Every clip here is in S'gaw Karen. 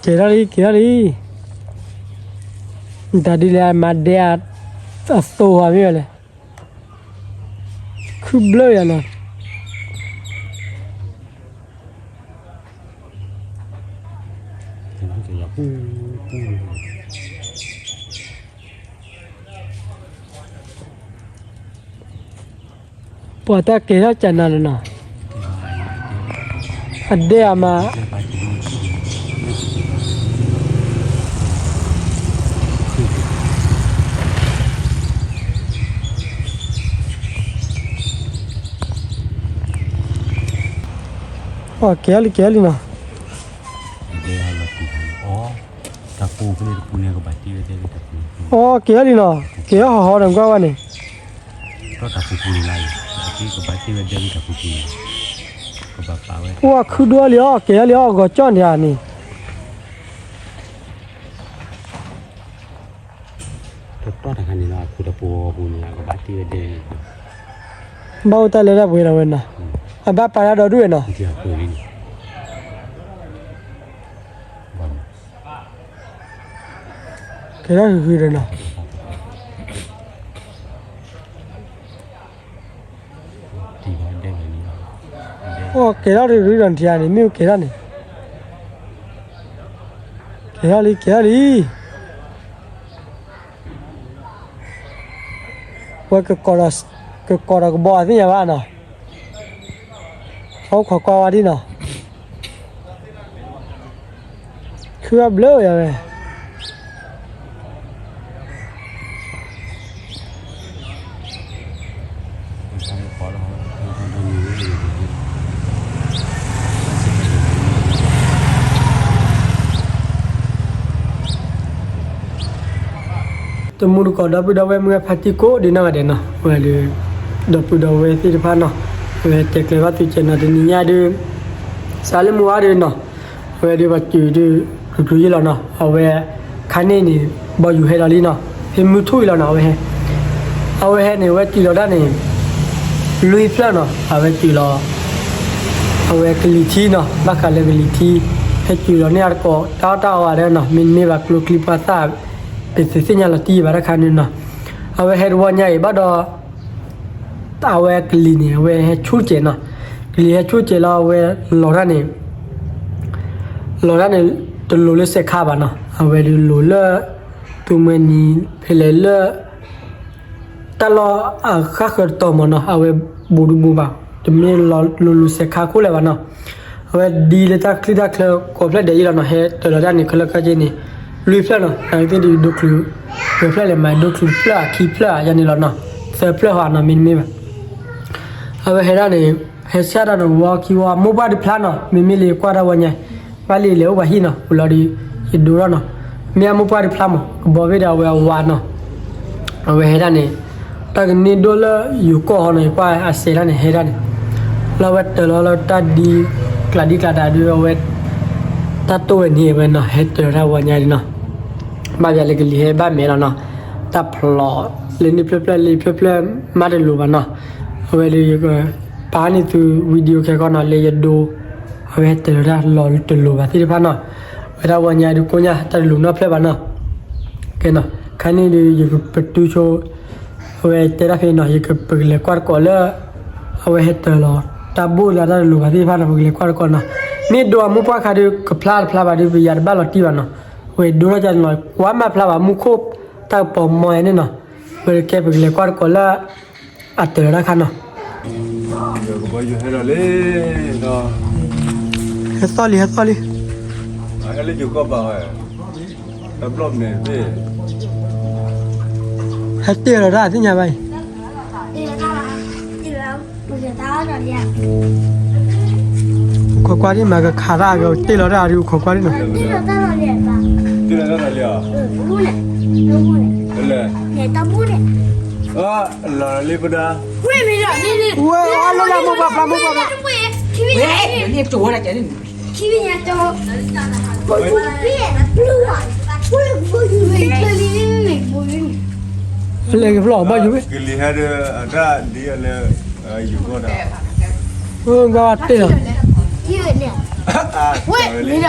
ကဲထီၣ်လံ ကဲထီၣ်လံ, တၢ်ဒ်လဲၣ်အမၤဒဲအသိဟါမ့ၢ်လဲၣ်, ခုဘျၢယၤနီၤ. ပှၤတၢ်ကဲထီၣ်ကနၤလၢနီၤ, အဒဲအမၤ အကဲလံ ကဲလံနီၤ. အီ ကဲလံနီၤ, ကဲဟီၣ်ဟီၣ်ဒီးကွၢ်ဝဲန့ၣ်, အိၣ်ခုဒိၣ်လံအီၤ, ကဲလံအီၤ ဂီၤကၠီၣ်န့ၣ်ဧါန့ၣ်. ဘၣ်အိၣ်တၢ်လၢတၢ်ပှဲၤလီၤဝဲနီၤ, အဘၣ်ပာ်တၢ်ဒီဒူၣ်ဝဲနီၤ. ကဲထီၣ်ဂ့ၤဂ့ၤဒီးနီၤ, အိၣ်ကဲထီၣ်ဂ့ၤဂ့ၤဒီးထံဧါန့ၣ် မ့ၣ်အူကဲထီၣ်န့ၣ်, ကဲထီၣ်လံ ကဲထီၣ်လံ. ဝဲကကိးဒီးကဘီအသ့ၣ်ညါဘၣ်နီၤ, အိၣ်ခိးကွၢ်ဝဲဒ်နီၤ, ခုဘျၢယၤဝဲ. တမူတကိး ဒီပုၢ်ဒီဝဲၢ်မုၢ်ဂၢ်ဖါတံၢ်ကိးဒ်နီၢ်ဂၤဒဲးနီၤ, ဝဲဒၣ် ဒီပုၢ်ဒီဝဲၢ်သ့ၣ်တဖၣ်နီၤ, ဝဲတဲကျဲၤဘၣ်သုကဲနီၤ တနံၤညါဒုး စးလၢမုၢ်ဝါဒုးနီၤ, အဝဲဒုးပှၤစူၤဒုး ကျူၤကျူၤယ့ၢ်လီၤနီၤ, အဝဲ ခါန့ၣ်န့ၣ် ဘီယူၤဟဲလီၤလံနီၤ, ဟဲမုၢ်ထူၣ်အံၤလီၤနီၤ, အဝဲဟဲ အဝဲဟဲန့ၣ် အဝဲစူၤလီၤတၢ်န့ၣ် လွံၢ်ဖျၢၣ်နီၤ, အဝဲစူၤလီၤ အဝဲကလံၤထံနီၤ, ဘၣ်ဃးလၢကလံၤထံ ဟဲစူၤလီၤန့ၢ်အတကိး တၢ်အီၣ်တၢ်အီဝဲဒၣ်နီၤ, မ့တမ့ၢ်ဘၣ်ကျိချံပှၤသၣ် ပသ့ၣ်ညါလီၤတံၢ်ဘၣ်တခါန့ၣ်နီၤ, အဝဲဟဲတဝီညါအံၤဘၣ်ဒီး အဝဲကလံၤန့ၣ် အဝဲဟဲဆူၣ်စဲးနီၤ, ကလံၤဟဲဆူၣ်စဲးလီၤ အဝဲလီၤတၢ်န့ၣ် လီၤတၢ်န့ၣ် တလိၤလၢစဲးခါဘၣ်နီၤ, အဝဲဒုးလိၤလၢ သူမှဲနံၤ ဖဲလဲၣ်လၢ တၢ်လီၢ်အဃၣ်ဃၢၤတတီၤမးနီၤ, အဝဲဘူးဒုးဘူးဘၣ်, တမ့ၢ်လီၤလိၤလိၤစဲးခါခိၣ်လၢၤဘၣ်နီၤ, အဝဲဒ်လၢတၢ်ချံတၢ်ချၢကိးဖျၢၣ်ဒဲးအံၤလီၤနီၤ, ဟဲတၢၤလီၤတၢ်န့ၣ် ခဲလၢာ်ခဲဆ့န့ၣ် လွံၢ်ဖျၢၣ်နီၤ, နာ်က့သ့ၣ်ဒုးဒိၣ်ချုး ပှဲၤဖျၢၣ်လဲၣ်မး ဒိၣ်ချုးတဖျၢၣ်ခံဖျၢၣ်ယါန့ၣ်လီၤနီၤ, သၢဖျၢၣ်ဟီနီၤ မ့တမ့ၢ်ဘၣ် အဝဲဟဲဒၣ်န့ၣ် ဟဲဆှၣ်တၢ်တဝီခံဝီ မိၢ်ပှၢ်တဖျါနီၤ, မ့မ့ၢ်လၢယကွၢ်တၢ်ဝဲညါ, ဘၣ်လံလဲၤအိၣ်ပှၤဟံၣ်နီၤ, ဝံၤလီၤဒီး ယဒိထီၣ်နီၤ, မ့ၢ်အမိၢ်ပှၢ်တဖျါမး, ကဘီဘ့ၣ်ဒီးအဝဲအဝၤနီၤ, အဝဲဟဲဒၣ်န့ၣ် တၢ်ကန့ၢ်ဒိၣ်လၢယိၤကီၢ်ဟီနီၤ, ယကွၢ်အစဲးဒၣ်န့ၣ် ဟဲဒၣ်န့ၣ် လၢအဝဲတၢၤလီၤလၢတၢ်ဒ် ကျးဒ်ကျးဒါဒုး အဝဲ တၢ်တိၢ်ဝဲန့ၣ်ဝဲနီၤ, ဟဲတၢၤတၢ်ဝဲညါဒ်နီၤ, ဘၣ်ယၤလၢကလံၤဟဲဘၣ်မဲာ်လီၤနီၤ, တၢ်ဖျိးလၢန့ၣ်ဖျၢၣ်ဖျၢၣ်လၢဖျၢၣ်ဖျၢၣ်မးတလိၤဘၣ်နီၤ, အဝဲဒုးယက ပာ်န့ၢ်သု video ခဲကီနီၤ လၢယဒိ အဝဲဟဲတၢၤတၢ်လီၤတလိၤဘၣ်သ့ၣ်တဖၣ်နီၤ, ဝဲဒၣ်ဝဲညါဒုးကိးညါတၢ်တလိၤနီတဖျၢၣ်ဘၣ်နီၤ, ကဲနီၤ, ခါန့ၣ်ဒုးယကပတုဆိ အဝဲတဲတၢ်ဖဲနီၤ, ယကပကလဲၤကွၢ်တကိးလၢ အဝဲဟဲတၢၤလီၤ တၢ်ဘိၣ်လၢတၢ်တလိၤဘၣ်သ့ၣ်တဖၣ်နီၤ, ပကလဲၤကွၢ်တကိးနီၤ, မ့ၢ်ဒိအမိၢ်ပှၢ်ခါဒုး ကဖျါတဖျါဘၣ်ဒုး ပယၤတဘၣ်လီၤတံၢ်ဘၣ်နီၤ, ဝဲဒိထီၣ်ကနီၤ ကွၢ်မးဖျါဘၣ်မူခိၣ် တၢ်ကပီၤမီၤယၤန့ၣ်နီၤ, ဝဲကဲပကလဲၤကွၢ်တကိးလၢ အတၢၤလီၤတၢ်ခါနီၤ ဟဲသီၣ်လံ ဟဲသီၣ်လံ ဟဲလၢယိၤကီၢ်ဘၣ်ဝဲ တဘျီန့ၣ် ဟဲတ့ၢ်လီၤတၢ်သ့ၣ်ညါဘၣ်အံၤ ခိးကွၢ်ဒ်မးကခးတၢ်အဂၤ တ့ၢ်လီၤတၢ်အဂၤ ခိးကွၢ်ဒ်နီၤ တ့ၢ်လီၤတၢ်လီၤလံဧါ လီၤလံပဒၣ် ဝဲအလီၢ်လၢမိၢ်ပှၢ်ဖျါ မိၢ်ပှၢ်ဖျါ လဲၤကဖျီၣ်ဘၣ်ယူၤဝဲ ကလံၤဟဲဒီးအတၢ်ဒ်အလၢ ယူၤကီၢ်တၢ် ဝဲတ့ၢ်လီၤ ဝဲမ့ၢ်ဒီး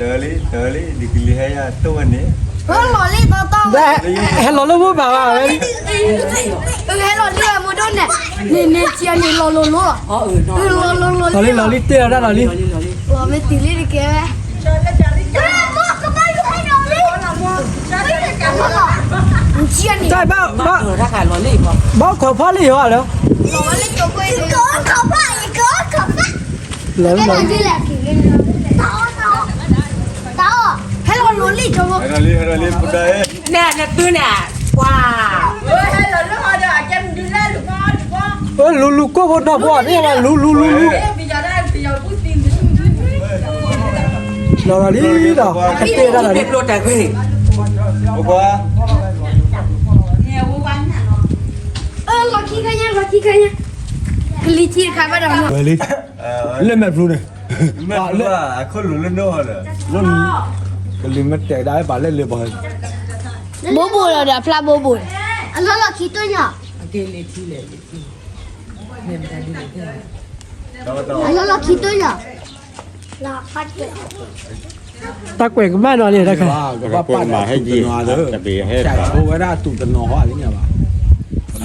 တၢ်လံ တၢ်လံ ဒ်ကလံၤဟဲယၤတိၢ်ဝဲန့ၣ်, ဟဲလီၤလၢဝဲဘၣ်ဘၣ်ဝဲ, ဟဲလီၤလံဝဲမူဒိၣ်န့ၣ်, န့ၣ်န့ၣ် ကန့ၣ်လီၤလိၤလိၤ, လီၤလံ လီၤလံ တ့ၢ်လီၤတၢ်လီၤလံ, လီၤမ့ၢ်တုၤလံတကဲဝဲ, တၢ်ဘၣ် ဘၣ်ခိးဖီလံဟီလီၤ, လီၤမ့ၢ်တုၤလံ ဟဲလီၤလိၤလံ ဟဲလီၤလံ ပဒၣ်, နဲၣ်နသုန့ၣ်, ပှၤ, လူၤလူၤကိၢ်ဖိနီၢ်ဖိန့ၣ် လူၤလူၤလူၤလူၤ, လီၤလီၤလံဒီး အတ့ၢ်တၢ်လီၤလံ, ပှၤ, လီၤခံခါညါ လီၤခံခါညါ, ကလံၤထံတခါဘၣ်ဒီး လၢမဲာ်ဖျိန့ၣ်, လၢ ကလံၤမ့ၢ်တဲာ်ဒၣ်ပာ်လၢလၢပှၤ, ဘိဘိလီၤဒီးအဖျါဘိဘိ, အလီၢ်လီၢ်ခံတိၢ်ညါ, အလီၢ်လီၢ်ခံတိၢ်ညါ, တၢ်ကွဲးကမၣ်နီၤန့ၣ် တၢ်ခါ, ကဘၣ်ပာ်ဒီးတူၢ်တနီၤလၢ, ဆဲးဖိဝဲဒၣ်တူၢ်တနီၤဟီလံဘၣ်,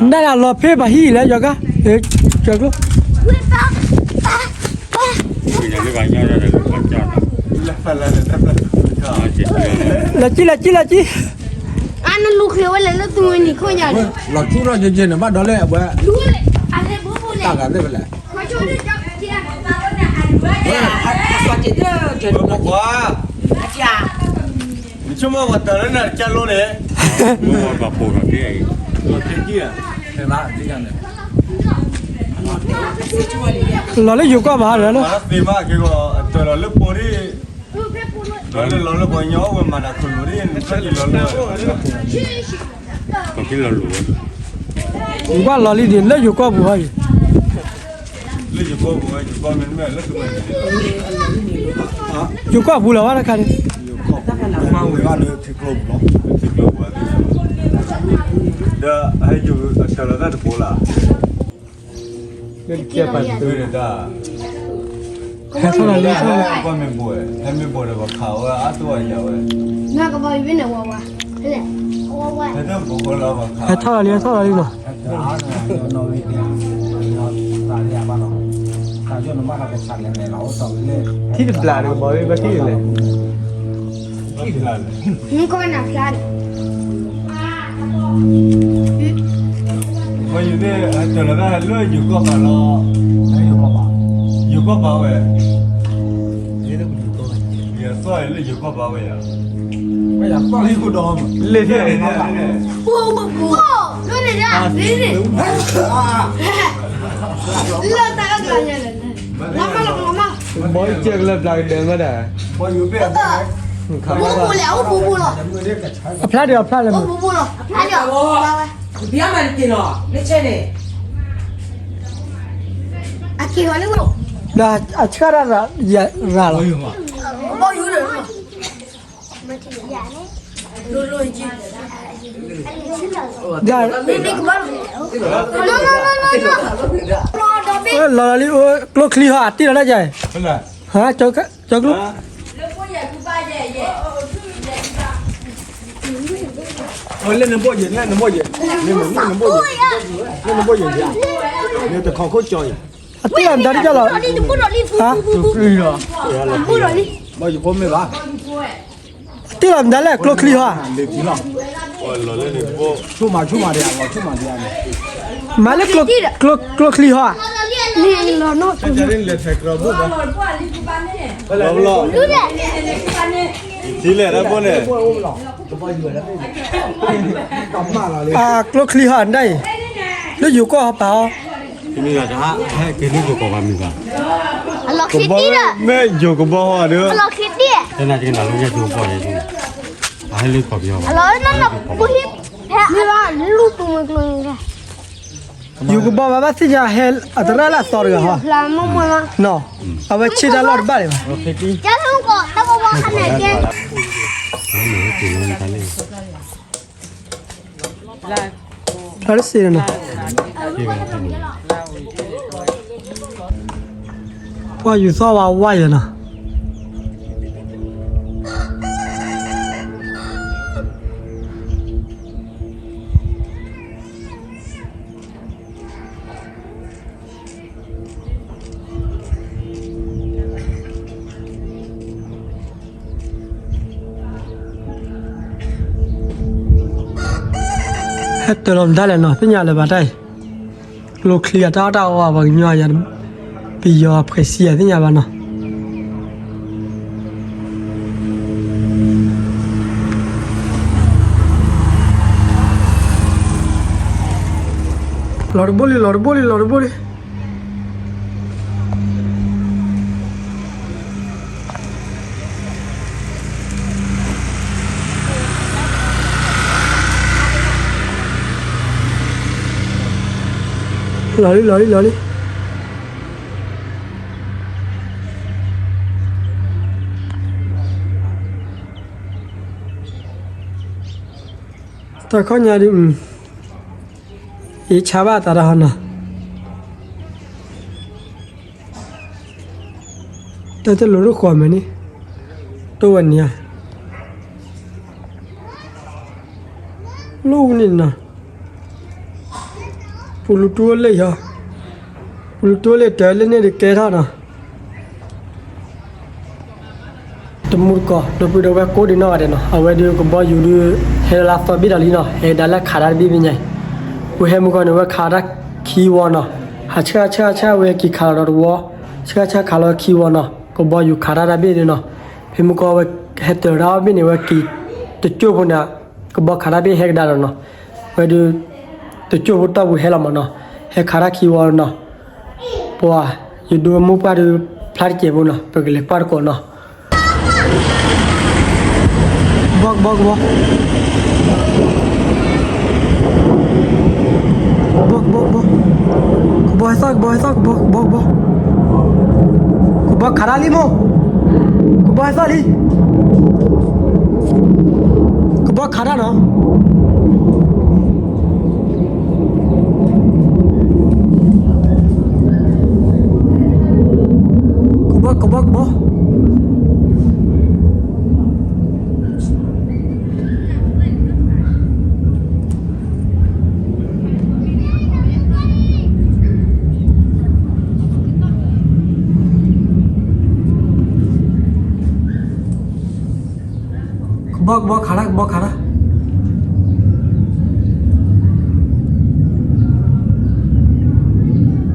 နတၢ်လီၤဖ့ၣ်ပှၤဟံၣ်လၢယီၤကါ, ကၢ်ကျိ လၢကံ လၢကံ လၢကံ, အနလူၤချ့ဝဲလဲၣ်လၢသူဝဲနံၤခိၣ်ညါဒီး, လီၤထူထီၣ်ကဲကဲန့ၣ် ဘၣ်ဒီးလၢအဝဲ, တၢ်ဂၤသ့ၣ်ဖဲလဲၣ်, ပှၤ, နဆိကမိၣ်ပှၤတၢ်လၢနၤတကၢလိန့ၣ်, လီၤလၢယိၤကီၢ်ဘၣ်ဒီးလီၤ, လီၤလၢယိၤကီၢ်ဘၣ်ဒီးလီၤ, သ့မးက့ၤဂီၤ တၢ်လီၤလၢပှၤဒ် လီၤလၢလီၤလၢပှၤကညီဝဲမၤတၢ်ခလိာ်ဒ် နတၢ်လီၤလၢ, ပှၤလီၤလံဒ်လၢယိၤကီၢ်ပူၤဟီအံၤ, လၢယိၤကီၢ်ပူၤဝဲ ယိၤကီၢ်မ့တမ့ၢ်လၢတဝဲ, ယိၤကီၢ်ပူၤလီၤဝဲတခါန့ၣ်, ယိၤကီၢ်ပူၤလီၤ, ဒီးဟဲယိၤအတၢ်လီၤတၢ်တဘိလၢ လၢတကဲပာ်တၢ်, ဟဲထီၣ်လီၤလံ, ဟဲမ့ၢ်ဘိး, ဟဲမ့ၢ်ဘိးဒီးပှၤခးဝဲအါတဝဲယၤဝဲ, ဟဲထီၣ်လီၤလံ ဟဲထီၣ်လီၤလံလီၤ, ထံတဘျးဒီးဘီဝဲဘၣ်ထံၣ်လဲၣ်, မ့ၢ်ကီၢ်နၤဖျါန့ၣ်, ပှၤယိၤသ့ၣ် တၢ်လီၤတၢ်လၢယိၤကီၢ်ပာ်လီၤ, ယိၤကီၢ်ပာ်ဝဲ, ယသီၣ်လၢယိၤကီၢ်ပာ်ဝဲယၤ, လ့ၣ်သ့ၣ်န့ၣ်, လၢတၢ်အကျါညါလဲၣ်, ဘီကဲကလၢပျၢ်ကဒၢမးဒၣ်, အဖျါဒံးအဖျါလၢမး, ဒီးအဆၣ်တၢ်ရၤလီၤ, လီၤလီၤလံ ကျိချံဟီ အတ့ၢ်လီၤတၢ်ယၤ, ဟါ, ကၠီကျိ လၢနဘိၣ်ယဲၢ်, လၢနဘိၣ်ယဲၢ်, လၢနဘိၣ်ယဲၢ်, လၢတခီခိၣ်ကၠီယဲၢ်, အတ့ၢ်လီၤမတၤဒ်ကၠီလီၤ, ဟါ, ဘၣ်ယဖိမ့ၢ်ဘၣ်, အတ့ၢ်လီၤမတၤလဲၣ် ကျိချံဟီ, မၤလၢကျိချံဟီ, ထံလဲၣ်တၢ်ဘိန့ၣ်, ကျိချံဟီဒၣ်အံၤ, လၢယိၤကီၢ်ဟီပာ်အီၤ, မ့ၢ်ယိၤကီၢ်ဘၣ်မ့ၢ်ဘၣ်, မ့ၢ်ယိၤကဘီဟီဒီး, တနၤကနၤလၢညါကၠိပီၢ်ယဲၢ်, အဟဲလၢကီၢ်ပယီၤဘၣ်, မ့ၢ်ဘၣ်လူတူၢ်မုၢ်ကျိၤန့ၣ်, ယိၤကဘီဘၣ်ဘၣ်သ့ၣ်ညါဟဲအသရၣ်လၢအသီတဂၤဟီ, အဝဲဆ့တၢ်လီၢ်တဘၣ်လၢၤဘၣ်, တၢ်တစ့ၢ်နီၤ, ပှၤယူၤသီၣ်ဝဲဝါယဲၢ်နီၤ, ဟဲတၢၤလီၤမတၤလဲၣ်နီၤ သ့ၣ်ညါလၢၤဘၣ်တၢ်အံၤ, ကျိချံအတၢ်အီၣ်တၢ်အီအပှၤကညီယၤ, ပယီၤအဖှဲးစံယၤသ့ၣ်ညါဘၣ်နီၤ. လီၤတဘိလံ လီၤတဘိလံ လီၤတဘိလံ. လီၤလံ လီၤလံ လီၤလံ. တၢ်ခီညါဒုး, ယဆါဘၣ်အသးတၢ်ဟီနီၤ. တၢ်တလိၤတဃီမဲာ်န့ၣ်, တဝဲန့ၣ်ဧါ, လိၣ်န့ၣ်နီၤ, ပူၤလူတူၢ်လၢယီၤ, ပူၤလူတူၢ်လၢတၢ်လၢန့ၣ်တကဲထီၣ်နီၤ. တမူတကိး ဒီပုၢ်ဒီဝဲၢ်ကိးဒံးနီၢ်ဂၤဒဲးနီၤ, အဝဲဒုးကဘီယူၤဒုး ဟဲလၢလါသီဘ့ၣ်ဒီးလံနီၤ, ဟဲဒၣ်လၢခးတၢ်တဘ့ၣ်ဖဲညါအံၤ, ဝဲဟဲမုၢ်ကီၢ်န့ၣ် ဝဲခးတၢ်ခံဝီနီၤ, ဟးဆှၢဆှၢဆှၢ ဝဲက့ၤခးလီၤဒီးတဝီ, ဆှၢဆှၢခးလီၤခံဝီနီၤ, ကဘီယူၤခးတၢ်တဘ့ၣ်ဒုးနီၤ, ဖဲမုၢ်ကီၢ်ဝဲဟဲတၢၤတၢ်အီၣ်ဘ့ၣ်န့ၣ် ဝဲက့ၤတကၠိၢ်ဖိန့ၣ်, ကဘီခးတၢ်ဘ့ၣ်ဟဲကဒါဒီးနီၤ, ဝဲဒုး တကၠိၢ်ဖိတီၢ်ပူၤဟဲလီၤမးနီၤ, ဟဲခးတၢ်ခံဝီနီၤ, ပှၤ ယဒိမိၢ်ပှၢ်ဒုး ဖျါတစဲးဖိနီၤ, ပကလဲၤကွၢ်တကိးနီၤ. ကဘီ ကဘီ ကဘီ, ကဘီ ကဘီ ကဘီ, ကဘီဟဲသီၣ် ကဘီဟဲသီၣ် ကဘီ ကဘီ ကဘီ, ကဘီခးတၢ်လံမိၢ်, ကဘီဟဲသီၣ်လံ, ကဘီ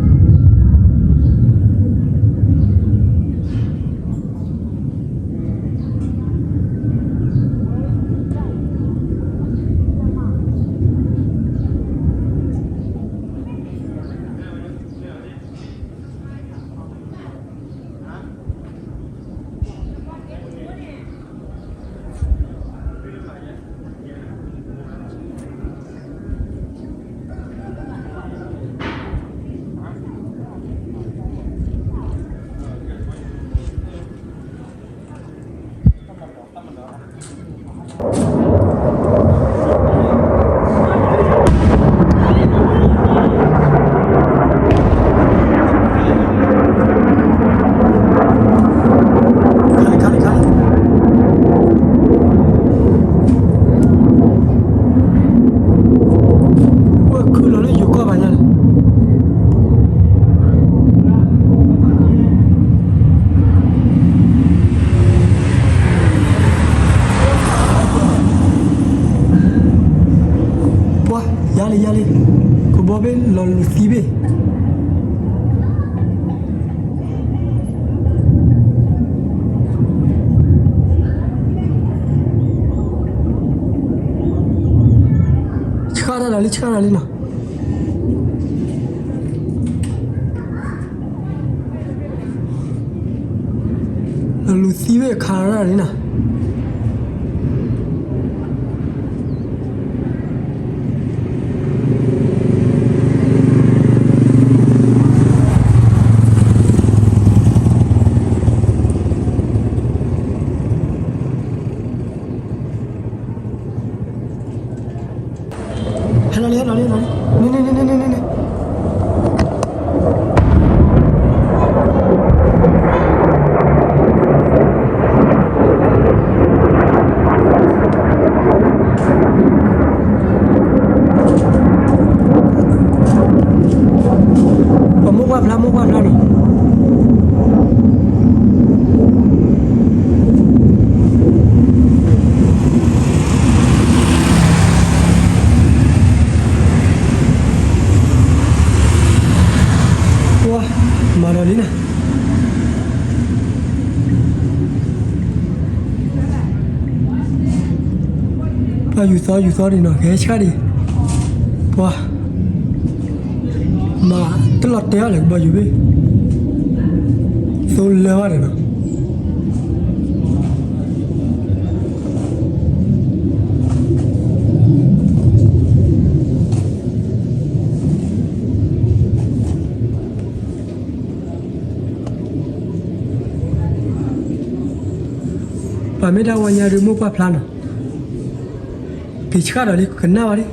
ခးတၢ်နီၤ. ကဘီ ကဘီ ကဘီ. ကဘီ ကဘီ ခးတၢ် ကဘီခးတၢ်. ဝဲခုၣ်လီၤလၢယိၤကီၢ်ဘၣ်ညါန့ၣ် ပှၤ ယၤလံ ယၤလံ, ကဘီဘ့ၣ်လီၤလူၤသံဘ့ၣ်. ဆှၣ်တၢ်လီၤလံ ဆှၣ်တၢ်လံနီၤ. လီၤလူၤသံဘ့ၣ်ခးတၢ်လံနီၤ. ဟဲလီၤလံ ဟဲလီၤလံ လီၤလံ န့ၣ် န့ၣ် န့ၣ် န့ၣ် န့ၣ်. ယူၤသီယူၤသီန့ၣ်နီၤ ကဟဲဆှၣ်ဒံး, ပှၤ မၤတလီၤတဲာ်ဘၣ်လၢကဘီယူၤဘ့ၣ်, သိလၢဘၣ်န့ၣ်နီၤ. ပှၤမ့ၢ်ဒၣ်ဝါညါဒုးမိၢ်ပှၢ်ဖျါနီၤ, က့ၤဆှၣ်ဒီးလံ ကနၣ်ဝဲလံ,